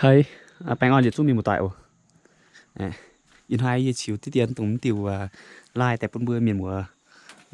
Hei, baengh orn yietc zungv mienh muoz-doic oc. Ih hnoi yie ziux diqv dien dongh mv diuh lai daaih bun mbuo mienh muoz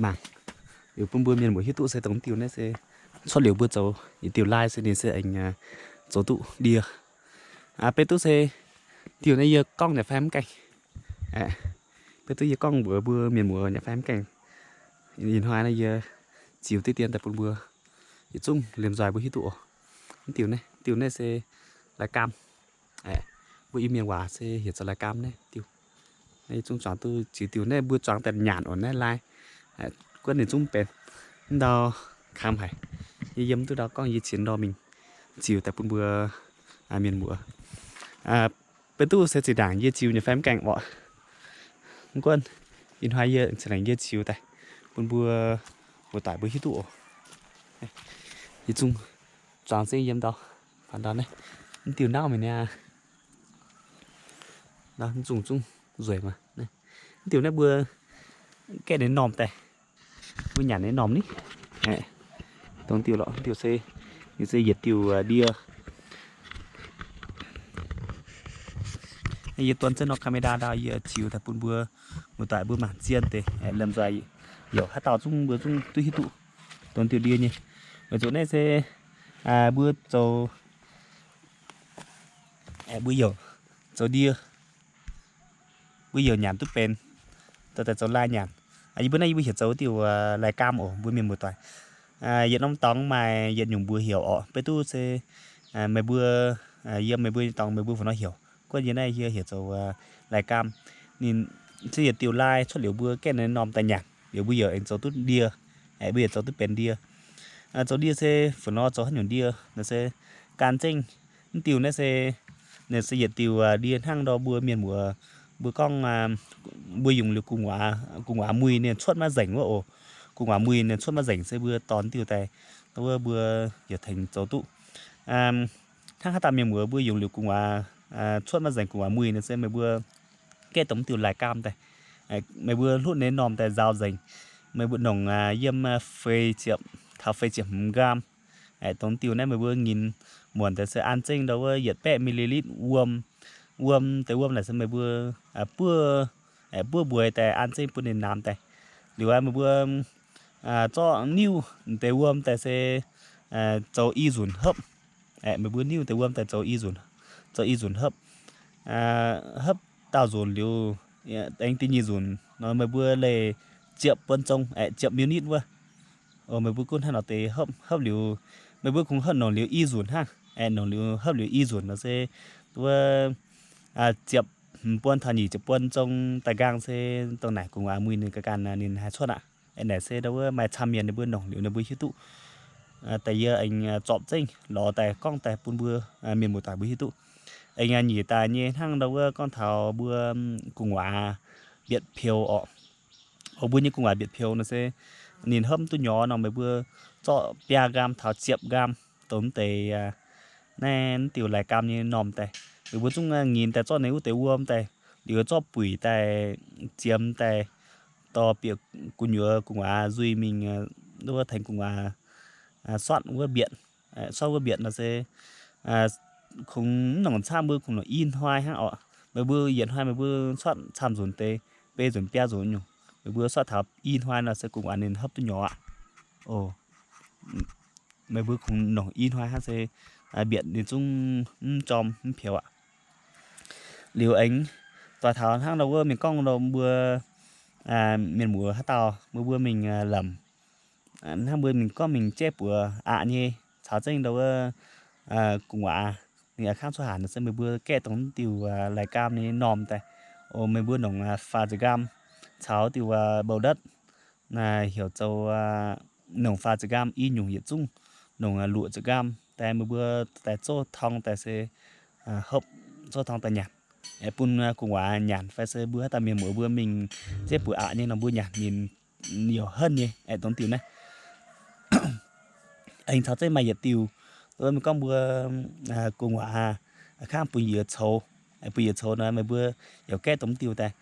mangc. Liuz bun mbuo mienh muoz hiuv duqv se dongh mv diuh naaiv se cuotv liuz mbuo zoux yietc diuh lai se ninh se aengx zoux duqv ndie. Beiv duqv se diuh naaiv yie gorngv nyei fai mv gaengh. Beiv duqv yie gorngv mbuox mbuo mienh muoz nyei fai mv gaengh. Ih hnoi naaiv yie ziux diqv dien daaih bun mbuo yietc zungv liemh nzoih mbuo hiuv duqv oc. Mv diuh naaiv, diuh naaiv se lai gaam. Mbuo Iu-Mienh waac se heuc zoux lai gaam naaiv diuh. Naaiv yie zungv zuangx duqv ziux diuh naaiv mbuo zuangx daaih nyanc oc naaiv lai. Guonv ninh zungv benx mv ndau kamv haic. Yie yiem duqv ndau gorngv yie ciex ndorm mingh ziux daaih bun mbuo mienh muoz. Beiv duqv se zinh ndaangc yie ziux nyei fai mv gaengh orqc. Mv guonv ih hnoi yie zinh ndaangc yie ziux daaih bun mbuo muoz-doic mbuo hiuv duqv oc. Yie zungv zuangx zengv yiem ndau, faaux ndau naaiv, mv diuh nauv mi'aqv. Mv zungh zungv nzueic maah. Mv diuh naaiv mbuo gaeqv ninh normh daaih, mbuo nyanc ninh normh ni. Dongh diuh lorqc, diuh se, ninh se yietc diuh ndie. Yie duon zengv nor camera ndau yie ziux daaih bun mbuo muoz-doic mbuo mangc zien deix, liemh nzoih youc haaix dauh zungv mbuo zungv duqv hiuv duqv dongh diuh ndie nyei. Weic zuqc naaiv se mbuo zoux, mbuo youc zoux ndie, mbuo youc nyanc duqv benx, zoux daaih zoux lai nyanc. Yie mbuo naaiv yie mbuo heuc zoux diuh lai gaam oc mbuo mienh muoz-doic. Yietc norm dorngx maaih yietc nyungc mbuox heuc orqc. Beiv duqv se meih mbuo yiem meih mbuo nyei dorngx meih mbuo fungc nor heuc. Guonv yie naaiv yie heuc zoux lai gaam. Ninh se yietc diuh lai cuotv liuz mbuo gaeqv ninh normh daaih nyanc liuz mbuo youc aengx zoux duqv ndie, mbuo youc zoux duqv benx ndie. Zoux ndie se fungc nor zoux haaix nyungc ndie nor se gan zengv. Mv diuh naaiv se, ninh se yietc diuh ndie hnangv ndau mbuo mienh muoz mbuo gorngv, mbuo yungz liuz gu'nguaaz, gu'nguaaz muiz ninh cuotv maiv nzengc wuov oc. Gu'nguaaz muiz ninh cuotv maiv nzengc se mbuo dorh mv diuh daaih, wuov mbuo youc tengx zoux duqv. Hnangv haaix dauh mienh muoz mbuo yungz liuz gu'nguaaz cuotv maiv nzengc, gu'nguaaz muiz nor se meih mbuo gaeqv dongh mv diuh lai gaam daaih. Meih mbuo hlutv ninh normh daaih nzaaux nzengc. Meih mbuo nongc yiem feix ziepc, taux feix ziepc hmz nqaam. Dongh mv diuh naaiv meih mbuo ngin muonc daaih se an zengv ndau wuov yietc baeqv millilitr wuom. Wuom deix wuom naaic se meih mbuo buov, buov mbueix daaih an zengv bun ninh namx daaih. Liuz aqv meih mbuo zorqv niuv deix wuom daaih se zoux i nzunc hopv. Meih mbuo niuv deix wuom daaih zoux i nzunc, zoux i nzunc hopv. Hopv daauh nzunc liuz, aengx da'nyeic nzunc nor meih mbuo leih ziepc buon zong, ziepc minit wuov. Meih mbuo gunv hnangv nor deix hopv, hopv liuz, meih mbuo kungx hopv nongc liuz i nzunc hnangv. Nongc liuz hopv liuz i nzunc nor se wuov ziepc hmz buon taux nyic ziepc buon zong daaih nqaang se dongh naaic gu'nguaaz muiz ninh ga'ganh ninh haih cuotv aqv. Naaic se ndau wuov maaih camv mienh ninh mbuo nongc liuz ninh mbuo hiuv duqv. Daaih yie aengx zorpc zengv lorz daaih gorngv daaih bun mbuo mienh muoz-doic mbuo hiuv duqv. Aengx nyic daaih nyei hnangv ndau wuov gorngv taux mbuo gu'nguaaz mbietc peux orqc. Oc, mbuo nyei gu'nguaaz mbietc peux nor se ninh hopv duqv nyorx nor meih mbuo zorqv biaa nqaam taux ziepc nqaam dongh deix naaiv diuh lai gaam nyei normh daaih. Meih mbuo zungv ngin daaih zorqv ninh wuov deix wuom daaih, liuz zorqv buic daaih ziemx daaih, dorh bieqc gu'nyuoz gu'nguaaz nzuih mingh, wuov tengx gu'nguaaz sortv wuov mbietc. Sortv wuov mbietc nor se kungx mv nongc camv, mbuo kungx nongc i hnoi hnangv orqc. Meih mbuo yietc hnoi meih mbuo sortv camv nzunc deix, beiv nzunc biaa nzunc nyungc. Meih mbuo sortv taux i hnoi nor se gu'nguaaz ninh hopv duqv nyorx aqv. Meih mbuo kungx nongc i hnoi hnangv se mbietc ninh zungv mv jorm mv peux aqv. Liuz aengx doix taux hnangv ndau wuov mienh gorngv ndau mbuo mienh muoz haaix dauh mbuo mbuo mingh lamc, hnangv mbuo mingh gorngv mingh jaiv buoz aqc nyei, caux zengv ndau wuov gu'nguaaz ninh a'kangv cuotv hanc nor se meih mbuo gaeqv dongh diuh lai gaam nyei normh daaih. Oc, meih mbuo nongc faah ziepc nqaam caux diuh mbou ndotv, heuc zoux nongc faah ziepc nqaam i nyungc yietc zungv, nongc luoqc ziepc nqaam daaih meih mbuo daaih zouv torng daaih se hopv, zouv torng daaih nyanc, bun gu'nguaaz nyanc fai se mbuo haaix dauh mienh muoz mbuo mingh jaiv buoz aqc nyei nor mbuo nyanc ninh youc henv nyei, aengx dongh diuh naaiv. Aengx caux zengv maaih yietc diuh, mbuo mingh gorngv mbuo gu'nguaaz a'kangv bun yiez coux, bun yiez coux nor meih mbuo youc gaeqv dongh diuh daaih.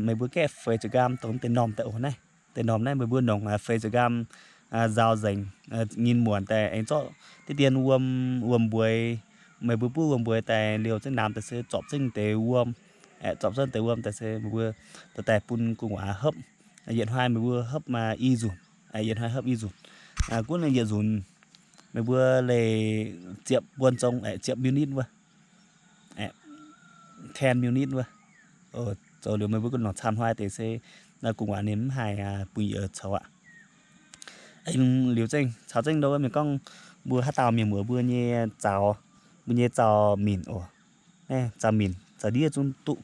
Meih mbuo gaeqv feix ziepc nqaam dongh deix normh daaih oc naaiv. Deix normh naaiv meih mbuo nongc feix ziepc nqaam nzaaux nzengc, ngin muonc daaih aengx zorqv diqv dien wuom, wuom mbueix, meih mbuo buov wuom-mbueix daaih liouh zengv naamx daaih se zorpc zengv deix wuom, aeqv, zorpc zengv deix wuom daaih se meih mbuo dorh daaih bun gu'nguaaz hopv. Yietc hnoi meih mbuo hopv i nzunc, yietc hnoi hopv i nzunc. Gunv yietc nzunc meih mbuo leih ziepc buonc zong, aeqv, ziepc minute wuov, ten minute wuov. Zoux liuz meih mbuo gunv nongc camv hnoi deix se gu'nguaaz ninh mv haih bun yietc coux aqv. Aengx liuz zengv caux zengv ndo wuov mienh gorngv mbuo haaix dauh mienh muoz mbuo nyei zaux, mbuo nyei zaux minc oc, zaux minc zaux ndiev zungv duqv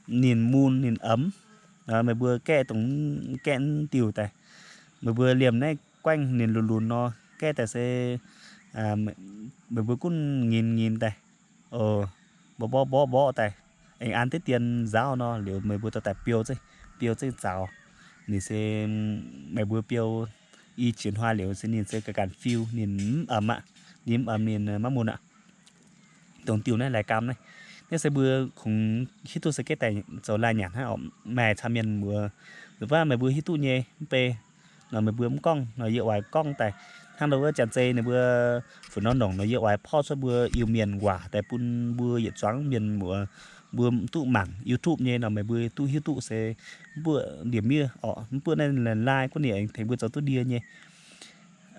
ninh mun ninh emx. Meih mbuo gaeqv dongh gaeqv diuh daaih, meih mbuo liemh naaiv guaengv ninh lunx lunx nor, gaeqv daaih se meih mbuo gunv ngin ngin daaih, mborqv mborqv mborqv daaih, aengx an diqv dien nzauv nor, liuz meih mbuo dorh daaih biou zengv, biou zengv zaux. Ninh se meih mbuo biou i qiex hnoi liuz se ninh se ganh ganh fiu, ninh mv emx aqv. Ninh mv emx ninh maiv mun aqv. Dongh diuh naaiv lai gaam naaiv, naaiv se mbuo kungx hiuv duqv se gaeqv daaih zoux laai nyanc hnangv oc. Maaih camv mienh muoz, nzunc baav meih mbuo hiuv duqv nyei mv bei nor meih mbuo mv gorngv nor yie oix gorngv daaih. Hnangv ndo wuov janx-zei ninh mbuo fu'nor nongc nor yie oix porv cuotv mbuo Iu-Mienh waac daaih bun mbuo yietc zuangx mienh muoz mbuo duqv mangc YouTube nyei nor meih mbuo duqv hiuv duqv se mv buoqv ndie-miev oc, mv buoqv naaiv laai gunv ninh aengx tengx mbuo zoux duqv ndie nyei.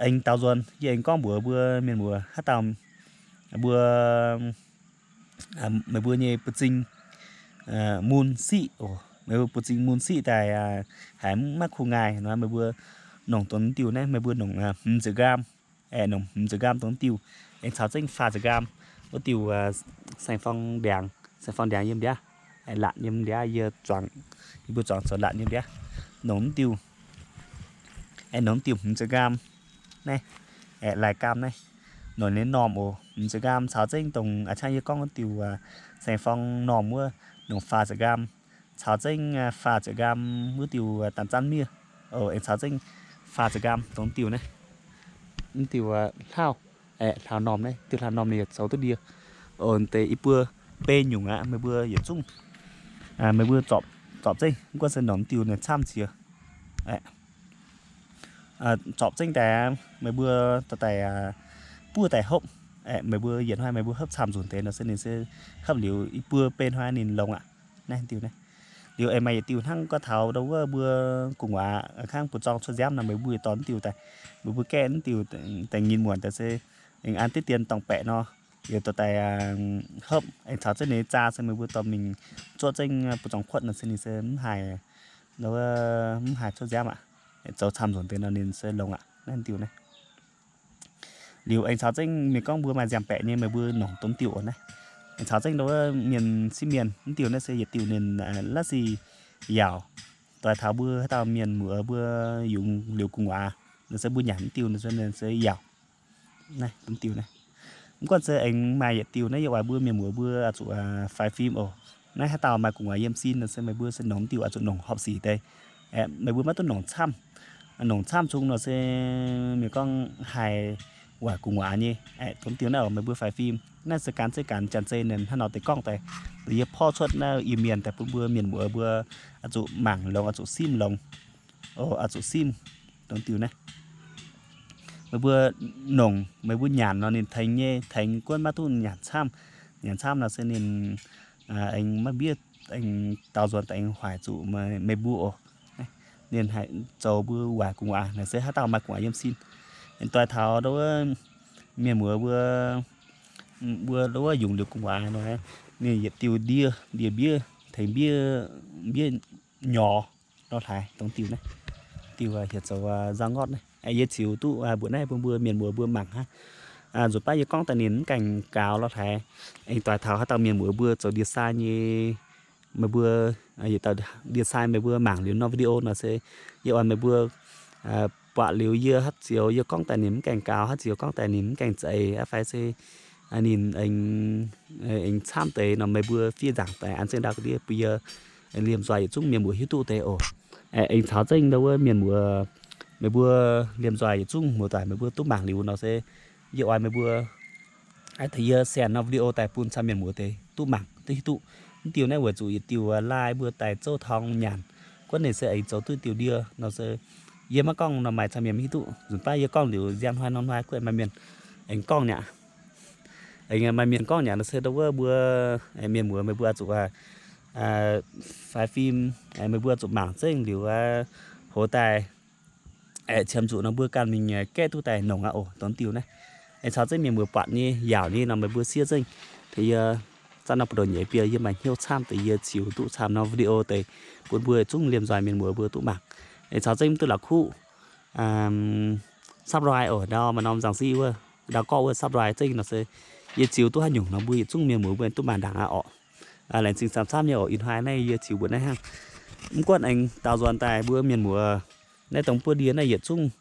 Aengx daaux nzuonx yie aengx gorngv mbuox mbuo mienh muoz haaix dauh mbuo meih mbuo nyei buoz-zing mun siqv oc, meih mbuo buoz-zing mun siqv daaih haiz maiv kuh ngaih nor meih mbuo nongc dongh diuh naaiv meih mbuo nongc hmz ziepc nqaam, aengx nongc hmz ziepc nqaam dongh diuh, aengx caux zengv faah ziepc nqaam wuov diuh saeng-forng ndiangx, saeng-forng ndiangx yiem ndiav, latc yiem ndiav yie zuangx, yie mbuo zuangx zoux latc yiem ndiav, nongc diuh, aengx nongc diuh hmz ziepc nqaam naaiv, aengx lai gaam naaiv, nongc nyei normh oc, hmz ziepc nqaam caux zengv dongh a'ciangv yie gorngv wuov diuh saeng-forng normh wuov nongc faah ziepc nqaam, caux zengv faah ziepc nqaam wuov diuh daan zanv miev, aengx caux zengv faah ziepc nqaam dongh diuh naaiv, mv diuh hlauv, aengx hlauv normh naaiv, diuh hlauv normh ninh yietc zoux duqv ndie. Deix i buo bei nyungc aqv, meih mbuo yietc zungv, meih mbuo zorpc zengv, mv gunv se nongc diuh ninh camv ziex, zorpc zengv daaih, meih mbuo dorh daaih buov daaih hopv. Meih mbuo yietc hnoi meih mbuo hopv camv nzunc deix nor se ninh se hopv liuz i buo bei hnoi ninh longx aqv. Naaiv diuh naaiv. Liuz aengx maaih yietc diuh hnangv gorngv taux ndo wuov mbuo gu'nguaaz a'kangv buoz-zorng cuotv nziaamv nor meih mbuo dorh diuh daaih, meih mbuo gaeqv diuh daaih nyinh muonc daaih se aengx an diqv dien dorngx baeqc nor, liuz dorh daaih hopv aengx caux zengv ninh nyei zaa se meih mbuo dorh mingh zuov zengv buoz-zorng kuotv nor se ninh se mv haiz, mv haiz cuotv nziaamv aqv. Zoux camv nzunc deix nor ninh se longx aqv. Naaiv diuh naaiv. Liuz aengx caux zengv mienh gorngv mbuo maaih nziaamv-baeqc nyei meih mbuo nongc dongh diuh oc naaiv. Aengx caux zengv ndo wuov mienh sieqv mienh mv diuh naaiv se yietc diuh ninh la'sic yaauc. Doix taux mbuo haaix dauh mienh muoz mbuo yungz liuz gu'nguaaz nor se mbuo nyanc mv diuh nor se ninh se yaauc. Naaiv dongh diuh naaiv. Mv gunv se aengx maaih yietc diuh naaiv yie oix mbuo mienh muoz mbuo zuqc faix fim oc. Naaiv haaix dauh maaih gu'nguaaz yiem sin nor se meih mbuo se nongc diuh oix zuqc nongc horpc sic deix. Meih mbuo maiv duqv nongc camv. Nongc camv zungv nor se mienh gorngv haih waaic gu'nguaaz nyei. Dongh diuh naaiv oc meih mbuo faix fim. Naaiv se gan zeiv gan janx-zei ninh hnangv nor deix gorngv daaih. Yie porv cuotv naaiv Iu-Mienh daaih bun mbuo mienh muoz mbuo oix zuqc mangc longx, oix zuqc simv longx. Oix zuqc simv dongh diuh naaiv. Meih mbuo nongc, meih mbuo nyanc nor ninh tengx nyei, tengx gunv maiv duqv nyanc camv. Nyanc camv nor se ninh aengx maiv mbiev, aengx daaux nzuonx daaih aengx hoic zuqc meih mbuo oc. Ninh haih zoux mbuo waaic gu'nguaaz naaic se haaix dauh maaih gu'nguaaz yiem sin. Aengx doix taux ndo wuov mienh muoz mbuo, mbuo ndo wuov yungz liuz gu'nguaaz nor, ninh yietc diuh ndie, ndie mbiev, tengx mbiev, mbiev nyorx nor hlaaix dongh diuh naaiv. Diuh hietc zoux nzangv ngortv naaiv. Yie ziux duqv mbuoqc naaiv bun mbuo mienh muoz mbuo mangc hnangv. Nzunc baav yie gorngv daaih ninh mv gaengh gaux lorh hlaaix. Aengx doix taux haaix dauh mienh muoz mbuo zoux ndie-sai nyei, meih mbuo yietc dauh ndie-sai meih mbuo mangc liuz norm video nor se yie oix meih mbuo buatc liuz yie haaix zioux yie gorngv daaih ninh mv gaengh gaux, haaix zioux gorngv daaih ninh mv gaengh zeiz aqv fai se ninh aengx camv deix nor meih mbuo fiev nzaangc daaih an zengv ndau ga'ndiev bun yie liemh nzoih yietc zungv mienh muoz hiuv duqv deix oc. Aengx caux zengv ndo wuov mienh muoz, meih mbuo liemh nzoih yietc zungv muoz-doic meih mbuo duqv mangc liuz nor se yie oix meih mbuo tengx yie send norm video daaih bun camv mienh muoz deix duqv mangc duqv hiuv duqv. Mv diuh naaiv weic zuqc yietc diuh laai mbuo daaih zouv torng nyanc, gunv ninh se aengx zoux duqv diuh ndie nor se yie maiv gorngv nor maaih camv mienh mv hiuv duqv. Nzunc baav yie gorngv liuz nziang hnoi norm hnoi gunv maaih mienh aengx gorngv nyei aqv. Aengx maaih mienh gorngv nyanc nor se ndau wuov mbuo mienh muoz meih mbuo zuqc faix fim, meih mbuo zuqc mangc zengv liuz hoz daaih qiemx zuqc nor mbuo ganh mingh gaeqv duqv daaih nongc aqv oc, dongh diuh naaiv. Aengx caux zengv mienh muoz buatc nyei, yaauc nyei nor meih mbuo siev zengv. Tengx yie zanc nor buoz-ndoqv nyeiz bie yie maaih hnyouv camv deix yie ziux duqv camv norm video deix bun mbuo yietc zungv liemh nzoih mienh muoz mbuo duqv mangc. Aengx caux zengv mv duqv la'kuqv subscribe oc, ndau maaih norm nzangc siv wuov, ndau gorqv wuov subscribe zengv nor se yie ziux duqv haaix nyungc nor mbuo yietc zungv mienh muoz mbuo duqv mangc ndaangc aqv oc. Laengz zingh camv-camv nyei oc. Ih hnoi naaiv yie ziux mbuo naaiv hnangv. Mv gunv aengx daaux nzuonx daaih mbuo mienh muoz naaiv dongh buov ndie naaiv yietc zungv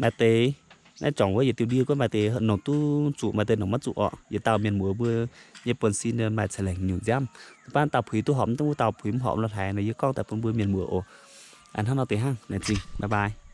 maaih deix naaiv juangc wuov yietc diuh ndie gunv maaih deix nongc duqv zuqc, maaih deix nongc maiv zuqc orqc. Yietc dauh mienh muoz mbuo nyei buonv-sin maaih ceix laengc nyungc nziaamv. Baav dauh puix duqv horpc, mv duqv wuov dauh puix mv horpc lo haaix nor yie gorngv daaih bun mbuo mienh muoz oc. Hnangv nor deix hnangv, laengz zingh, bye bye.